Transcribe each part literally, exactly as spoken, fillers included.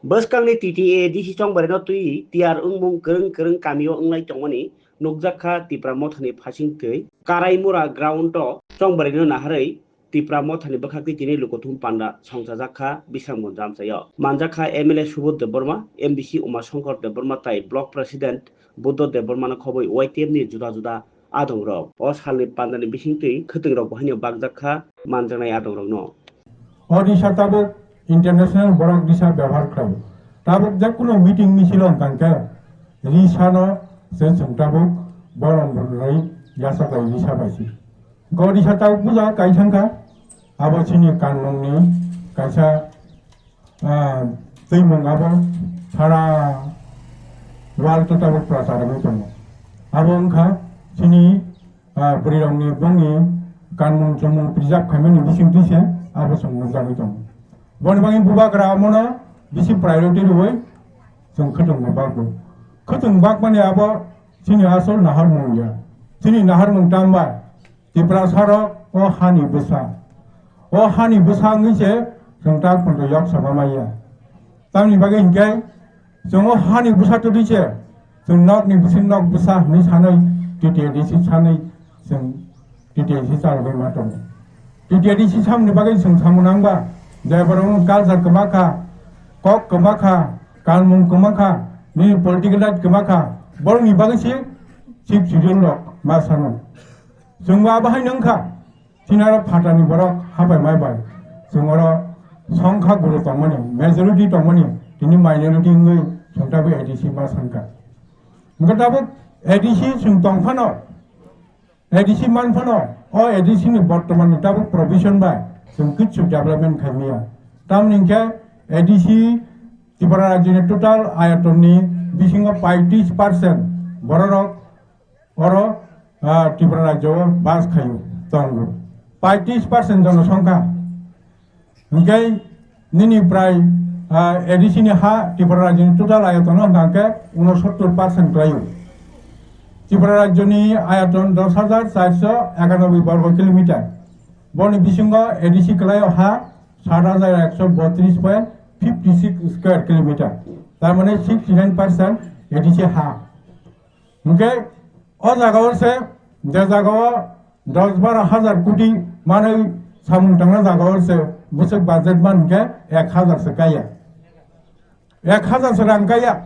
Bwskangni T T A D C chongbarino twi tiyar wngmung kwrwng kwrwng kamio wnglai tongmani nukjakha Tipra Mothani phasingtwi Karaimura ground-o chongbarino naharwi Tipra Mothani bwkhakni tini lukuthum panda songchajakha Bisramganj amchaio. Manjakha M L A Subodh Debbarma, M D C Uma Shankar Debbarma tai Block President Buddha Debbarmano khobwi Y T F ni juda juda adongrok. O salni pandani bisingtwi khwtwngrok bo haino bakjakha manjaknai adongrokno. Odisha tabuk international borok disa bebhar khlai. Tabuk jekunu meeting misil wngkha khe risano se chwng tabuk borom rwgwi yasa bai risa bai si. Odisha tabuk puja kai thangkha, abo chini kanmungni kaisa, ah, twimung abo sara world o tabuk prachar wngwi tongo. Abo wngkha chini ah, bwrwirokni bongni kanmung chumung preserve khaimani bisingtwi se abo chwng nukjagwi tongo. Boni bagwi bubagra omono bisi priority rwui chwng khwtwngma bakgo. Khwtwng bakmani abo chini asol naharmung ya. Chini naharmung tamba Tiprasarok o hani bwsa. O hani bwsa wngwi se chwng tak poito yok sama maya. Tamni bagwi hinkhe chwng o hani bwsa twi se chwng nokni bising nok bwsa hwnwi sanwi T T A D C sanwi chwng T T A D C chalogwi ma tongo. T T A D C samni bagwi chwng samung nangba je borok culture kwma kha, kok kwma kha, kanmung kwma kha, nini political right kwma kha, borokni bagwi se sixth schedule rok ma sano. Chwng bo abo hai nang kha. Chini aro phatani borok habai mai bai chwng oro songkha guru tongmani, majority tongmani, tini minority wngwi chwng tabuk A D C ma sankha. Hwnkhe tabuk A D C chwng tong phano, A D C man phano, o A D C ni bortoman ni tabuk provision bai chwng kichu development khai maya. Tamni hwnkhe A D C Tripura rajyoni total ayatonni bisingo paitris percent bororok oro, ah, Tripura rajyo o bas khaio tongo. Paitris percent jonosongkha. Hwnkhe nini prai, ah, A D C ni ha Tripura rajyoni total ayatono hwnkha khe unosottor percent klaio. Tripura rajyoni ayaton dos hajar charso ekanoboi borgo kilometer. Boni bisingo A D C klaio ha sat hajar ekso botris point fifty six square kilometer. Tar mane sixty nine percent A D C ha. Hwnkhe o jagao se, je jagao dos baro hajar koti manwi samung tangna jagao se bwswk budget man hwnkhe ek hajar se kaiya. Ek hajar se rang kaiya.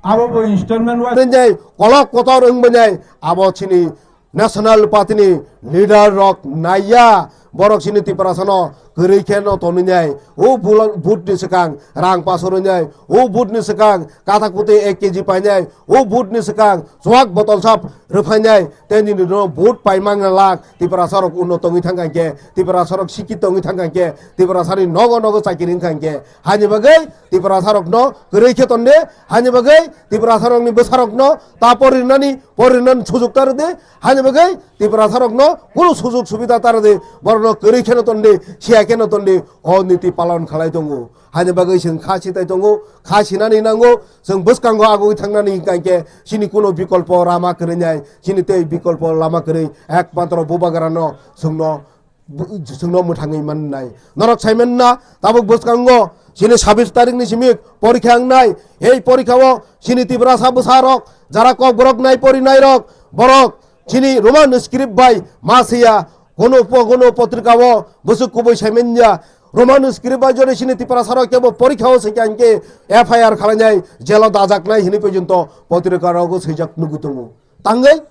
Abo bo installment wise. Tei kolok kotor wng bwnai abo chini National Party ni leader rok naiya, borok chini Tiprasano kwrwi khe no tonwi nai, o bul-, vote ni swkang rang pasori nai, o vote ni swkang kathak puti ek K G painai, o vote ni swkang chuak botol sap rwphainai, tei nini no vote paimang lak Tiprasa rok uno tongwi thangkha khe, Tiprasa rok sikhi tongwi thangkha khe, Tiprasa ni nogo nogo chakiri wngkha khe, hani bagwi Tiprasa rok no kwrwi khe tonde, hani bagwi Tiprasa rok ni bwsa rok no ta porinani, porinani sujuk ta rwde, hani bagwi Tiprasa rok no kunu sujuk subida ta rwde, borok no kwrwi khe no tonde, siya khe no tonde, o niti palon khlai tongo. Hani bagwi chwng kha sitai tongo, kha sinani nango, chwng bwskango agwi thangnani hwnkha khe chini kuno bikolpo lama kwrwi nai, chini tei bikolpo lama kwrwi, ekmatro bubagrano chwngno bu-, chwngno mwthangwi mannai. Norok sai manna, tabuk bwskango chini sabis tarikni simi porikha wngnai, ei porikha o chini Tiprasa bwsarok, jara kokborok nai porinairok, borok chini Roman script bai ma siya, kono po-, kono potrika o bwswk kubui sai manya. Roman script bai jodi chini Tiprasa rok kebo porikha o se kya hwnkhe F I R khalainai, jelo dajaknai hinwi porjonto potrika rogo swijak nugwi tongo. Tangwi,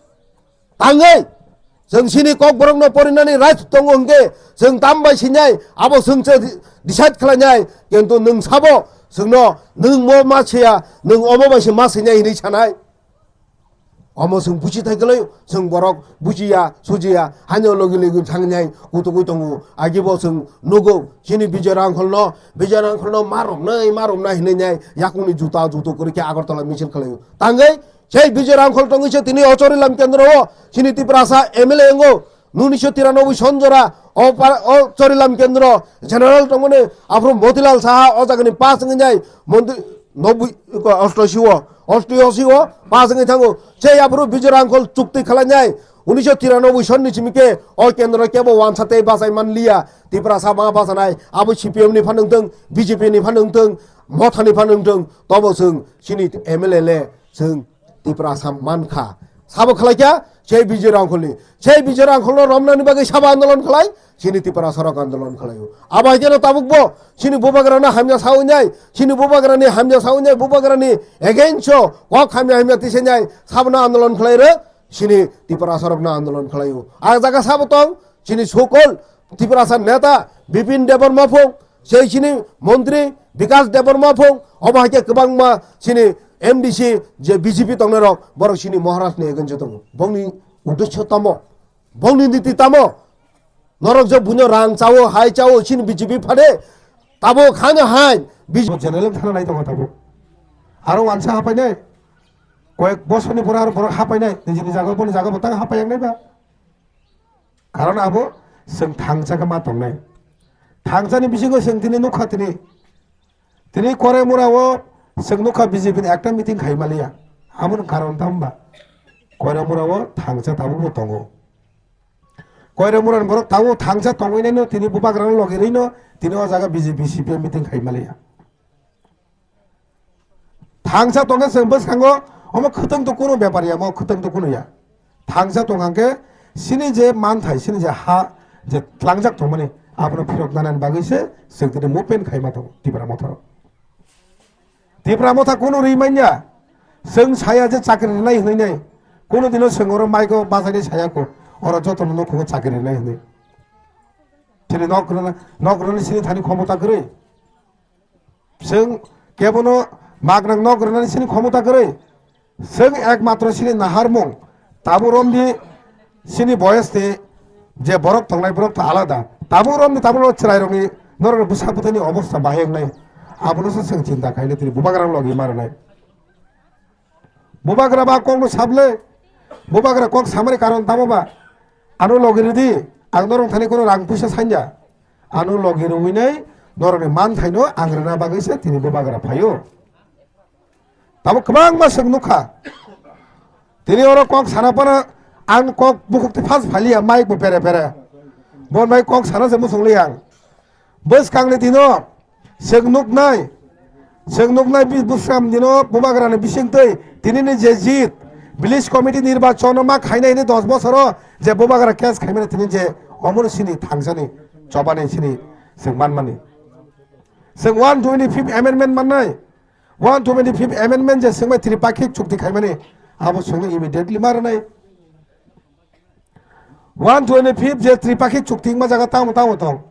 tangwi, chwng chini kokborok no porinani right tongo hwnkhe chwng tam bai sinai, abo chwng se decide khalainai, kintu nwng sabo chwngno nwng mo ma siya, nwng omo bai se ma sinai hinwi sanai. Omo chwng buchi thai kwlai, chwng borok buchiya, sujiya, haino logi logi thangnai kutugwi tongo. Agibo chwng nugo, chini Bijoy Rangkholno, Bijoy Rangkholno ma romnai, ma romnai hinwi nai yakungni juta juto kwrwi khe Agartala misil khlaio. Tangwi sei Bijoy Rangkhol tongwi se tini o Chorilam kendro o chini Tiprasa M L A wngo. Unisho tiranoboi son jora o pa-, o Chorilam kendro general tongmani aphuru Motilal Saha o jagani pass wngwi nai montri noboi, ostosi o, ostosi o pass wngwi thango. Sei aphuru Bijoy Rangkhol chukti khwlainai unisho tiranoboi sonni simi khe o kendro kebo wansa tei bachai manliya. Tiprasa ma bachanai abo C P M ni phan wngthung, B J P ni phan wngthung, Mothani phano wngthung, tobo chwng chini M L A le chwng Tiprasa mankha. Sabo khlaikha, sei Bijay Rangkholni. Sei Bijay Rangkholno romnani bagwi sabo andolon khlai, chini Tiprasarok andolon khlaio. Abo hai kheno tabukbo chini bubagrano hamya sawi nai, chini bubagrani hamya sawi nai, bubagrani against-o kok hamya hamya tisainai, sabono andolon khlai rw, chini Tiprasarokno andolon khlaio. A jaga sabo tong, chini sokol Tiprasa neta Bipin Debbarma phung, sei chini montri Bikas Debbarma phung, obo hai khe kwbangma chini M D C je B J P tongnai rok, borok chini Maharaj ni against o tongo. Bongni uddesho tamo, bongni niti tamo, norok je buino rang chawo, hai chawo, chini B J P phade, tabo khano hai, B J P general thana nai tongo tabo. Aro wansa hapai nai, koyek bosorni pore aro borok hapai nai, nijini jaga boni jaga bo tang hapai yang nai ba. Karon abo chwng thangsa khe ma tongnai. Thangsani bisingo chwng tini nukha tini. Tini Koraimura o chwng nukha B J P ni ekta meeting khai maliya. Aboni karon tamo ba? Koraimura o thangsa tabukbo tongo. Koraimura ni borok tabuk thangsa tongwi naino tini bubagrano logi rwino tini o jaga B J P C P M meeting khai maliya. Thangsa tongkhe chwng bwskango omo khwtwng to kunu bepar ya, omo khwtwng to kunu ya. Thangsa tongkha khe chini je manthai, chini je ha je tlangjak tongmani abono phirok nanani bagwi se chwng tini movement khaima tongo Tipra Motha rok. Tipra Motha kunu ri manya, chwng saya je chakri rinai hwnwi nai, kunu dino chwng oro maiko bachaini saya ko, oro jotono nukhugo chakri rinai hwnwi. Chini nok rwna, nok rwna chini thani khomota kwrwi. Chwng kebono magrang nok rwnani chini khomota kwrwi. Chwng ekmatro chini naharmung. Tabuk romdi chini boyes ni je borok tongnai borok to alada. Tabuk romdi tabuk rok chwrai rokni norok bwsa bwthaini obostha bahai wngnai. Abono se chwng chinta khainai tini bubagrang logi ma rwnai. Bubagra ba kokno sable. Bubagra kok samani karon tamo ba? Ano logi rwdi. Ang norok thani kono rang puisa sanya. Ano logi rwinai norokni manthaino ang rwna bagwi se tini bubagra phaio. Tamo kwbangma chwng nukha. Tini oro kok sana phano ang kok bukhuk twi phas phaliya mic bo pere pere. Bon bai kok sana se muchung li ang. Bwskangni dino chwng nuknai, chwng nuknai bi-, bwskang dino bubagrani bisingtwi tinini je jit, village committee nirbachon ma khainai hwnwi dos bosoro je bubagra case khaimani tini je omono sini thangsani chobani sini chwng manmani. Chwng one twenty fifth amendment mannai, one twenty fifth amendment je chwngbai tripakhik chukti khaimani abo chwngno immediately ma rwnai. One twenty fifth je tripakhik chukti wngma jaga tamo tamo tong.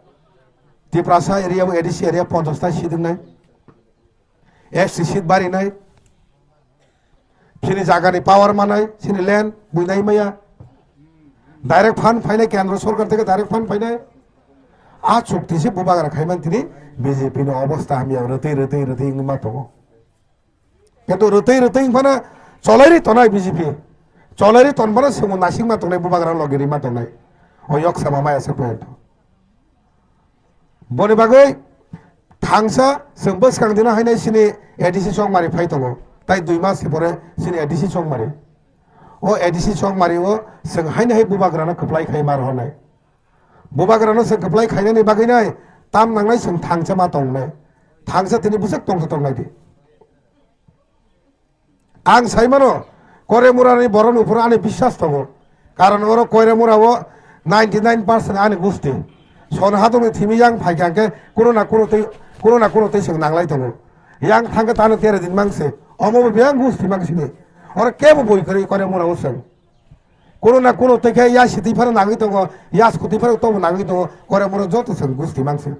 Tiprasa area bo A D C area ponchash ta seat wngnai. S T seat barinai. Chini jagani power manai, chini land buinai maya. Direct fund phainai, kendro sorkar theke direct fund phainai. A chukti se bubagra khaiman tini B J P ni obostha hamya rwtwi rwtwi rwtwi wngma tongo. Kintu rwtwi rwtwi wngphano cholairi tonai B J P. Cholairi tonphano chwngno nasikma tongnai, bubagra logi rima tongnai. O yok sama maya se point. Boni bagwi thangsa chwng bwskang dino hainai chini A D C Chongmari phai tongo. Tai dui mas ni pore chini A D C Chongmari. O A D C Chongmari o chwng haino hai bubagrano kwplai khai mar honai. Bubagrano chwng kwplai khainani bagwi nai tam nangnai chwng thangsa ma tongnai. Thangsa tini bwswk tongsa tongnai di. Ang sai mano, Koraimurani borokni uphuru ani biswas tongo. Karon oro Koraimura o ninety nine percent ani gusti. Son hatungni thimi yang phai kha khe kuno na kuno tei, kuno na kuno tei chwng nanglai tongo. Yang thangkhe tano tere din mangse. Omo bo biyang gusti mangsini. Oro kebo boi kwrwi Koraimura o chwng. Kuno na kuno tei khe ya sitwi phano nangwi tongo, ya skutwi phano tobo nangwi tongo, Koraimura joto chwng gusti mangse.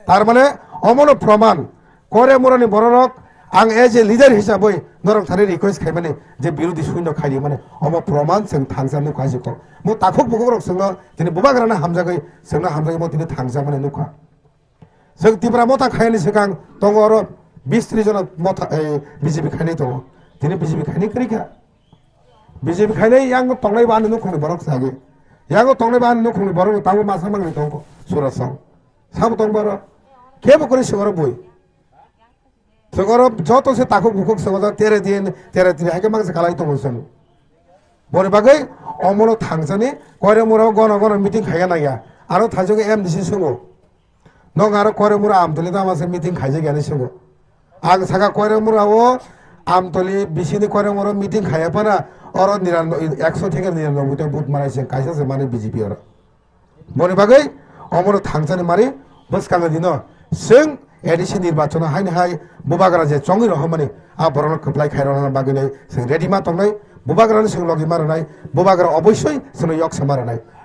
Tar mane omono proman, Koraimurani bororok ang as a leader hisabwi norok thani request khaimani je birodi suino khaidi mani, omo proman chwng thangsa nukha jikok. Mo takhuk bukukrok chwngno tini bubagrano hamjagwi, chwngno hamjagwi mo tini thangsa mani nukha. Chwng Tipra Motha khaiyani swkang tongo oro bis tris jona Motha, eh, B J P khainai tongo. Tini B J P khainai kwrwi kha. B J P khainai yango tongnai bo ani nukhungni borok se agi. Yango tongnai bo ani nukhungni borok tabuk masa mangni tongo Surasong. Sabo tong boro. Kebo kwrwi se oro bui. Chwng oro joto se takhuk bukhuk chwng oro tere din, tere tini hai khe mangsa kalai tongo chwng. Boni bagwi omono thangsani Koiramura o gono gono meeting khaiya nangya. Aro thaijogo M D C swngo. Nong aro Koiramura Amtuli tamo se meeting khaijak yani swngo. Ang saka Koirangmura o Amtoli bisini Koirangmura meeting khaya pana oro niranno-, ekso theke nirannobboi ta vote manai se kaisa se mani B J P oro. Boni bagwi omono thangsani mari bwskango dino chwng A D C nirbachano haini hai bubagra je chongwi rohormani a borokno kwplai khai rwna bagwi nai chwng ready ma tongnai. Bubagrano chwng logi ma rwnai, bubagra oboisoi chwngno yok sama rwnai.